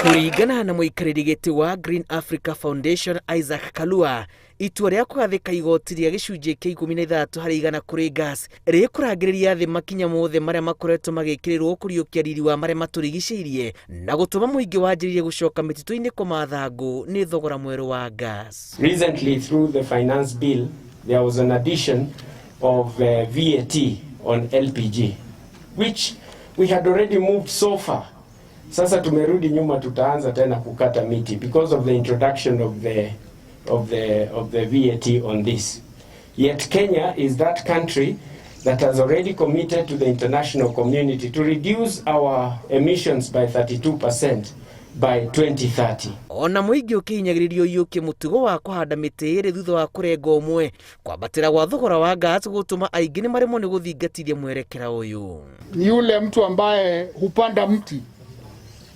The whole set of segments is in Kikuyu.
Kũringana na mũikarĩri gĩtĩ wa Green Africa Foundation Isaac Kalua, itua rĩa kũgathĩka igoti rĩa gĩcunjĩ kĩa 16% kũrĩ gas rĩkũrangĩrĩria thĩ makinya mothe marĩa makoretwo magĩkĩrĩrwo kũriũkia riri wa marĩa matũrigicĩirie na gũtũma mũingĩ wanjĩrĩrie gũcoka mĩtitũ-inĩ kũmatha ngũ nĩ thogora mwerũ wa gas. Recently, through the finance bill, there was an addition of VAT on LPG, which we had already moved so far. Sasa tumerudi nyuma, tutaanza tena kukata miti because of the introduction of the VAT on this. Yet Kenya is that country that has already committed to the international community to reduce our emissions by 32% by 2030. Ona mũingĩ ũkĩhinyagĩrĩrio ũiyũkie mũtugo wa kũhanda mĩtĩ ĩrĩ thutha wa kũrenga ũmwe, kwambatĩra gwa thogora wa gas gũtũma aingĩ nĩ maremwo nĩ gũthingatithia mwerekera ũyũ. Ni yule mtu ambaye hupanda mti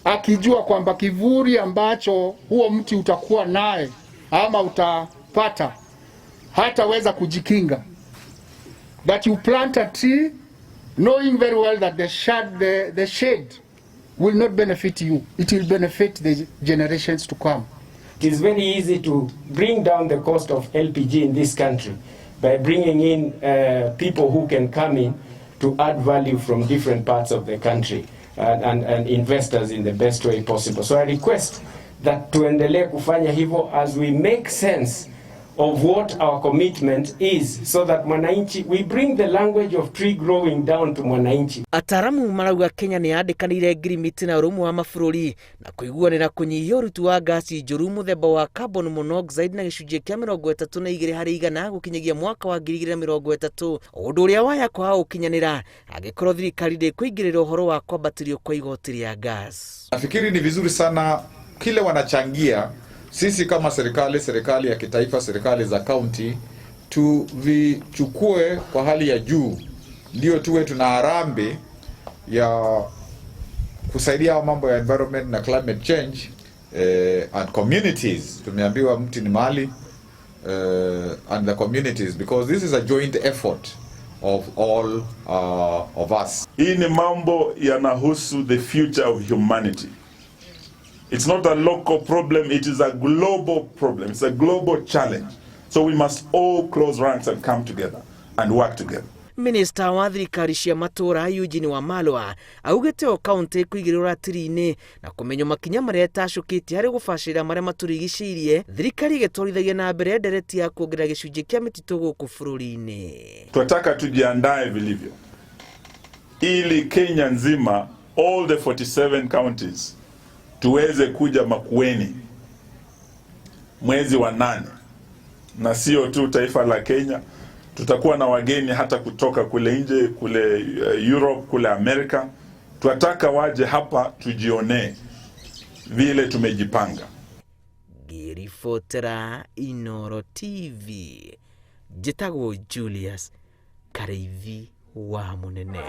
akijua kwamba kivuli ambacho huo mti utakuwa naye ama utapata hataweza kujikinga. That you plant a tree knowing very well that the shade will not benefit you, it will benefit the generations to come. It is very easy to bring down the cost of LPG in this country by bringing in people who can come in to add value from different parts of the country and investors in the best way possible. So I request that tuendelee kufanya hivyo as we make sense of what our commitment is so that mwananchi, we bring the language of tree growing down to mwananchi. Ataaramu marauga Kenya nĩ yandĩkanĩire ngirimiti na ũrũmwe wa mabũrũri na kũiguanĩra kũnyihia ũruti wa ngasi njũru mũthemba wa carbon monoxide na gĩcunjĩ kĩa 32% gũkinyagia mwaka wa 2030, ũndũ ũrĩa waya kwaga gũkinyanĩra angĩkorwo thirikari ndĩkũingĩrĩra ũhoro wa kwambatĩrio kwa igoti rĩa gas. Nafikiri ni vizuri sana kile wanachangia, sisi kama serikali, serikali ya kitaifa, serikali za kaunti, tuvichukue kwa hali ya juu, ndio tuwe tuna harambee ya kusaidia mambo ya environment na climate change and communities. Tumeambiwa mti ni mali and the communities, because this is a joint effort of all of us. Hii ni mambo yanahusu the future of humanity. It's not a local problem, it is a global problem. It's a global challenge. So we must all close ranks and come together and work together. Minista wa thirikari cia matũra Eugene Wamalwa augĩte o kaunti kũigĩrĩrwo ratiri-inĩ na kũmenywo makinya marĩa ĩtacũkĩtie harĩ gũbacĩrĩra marĩa matũrigicĩirie, thirikari ĩgĩtwarithagia na mbere ndereti ya kuongerera gĩcunjĩ kĩa mĩtitũ gũkũ bũrũri-inĩ. Tunataka tujiandae vilivyo ili Kenya nzima, all the 47 counties, tuweze kuja Makueni mwezi wa 8, na sio tu taifa la Kenya, tutakuwa na wageni hata kutoka kule nje, kule Europe, kule Amerika. Tunataka waje hapa tujionee vile tumejipanga. Ngĩribotera Inoro TV, njĩtagwo Julius Kareithi wa Mũnene.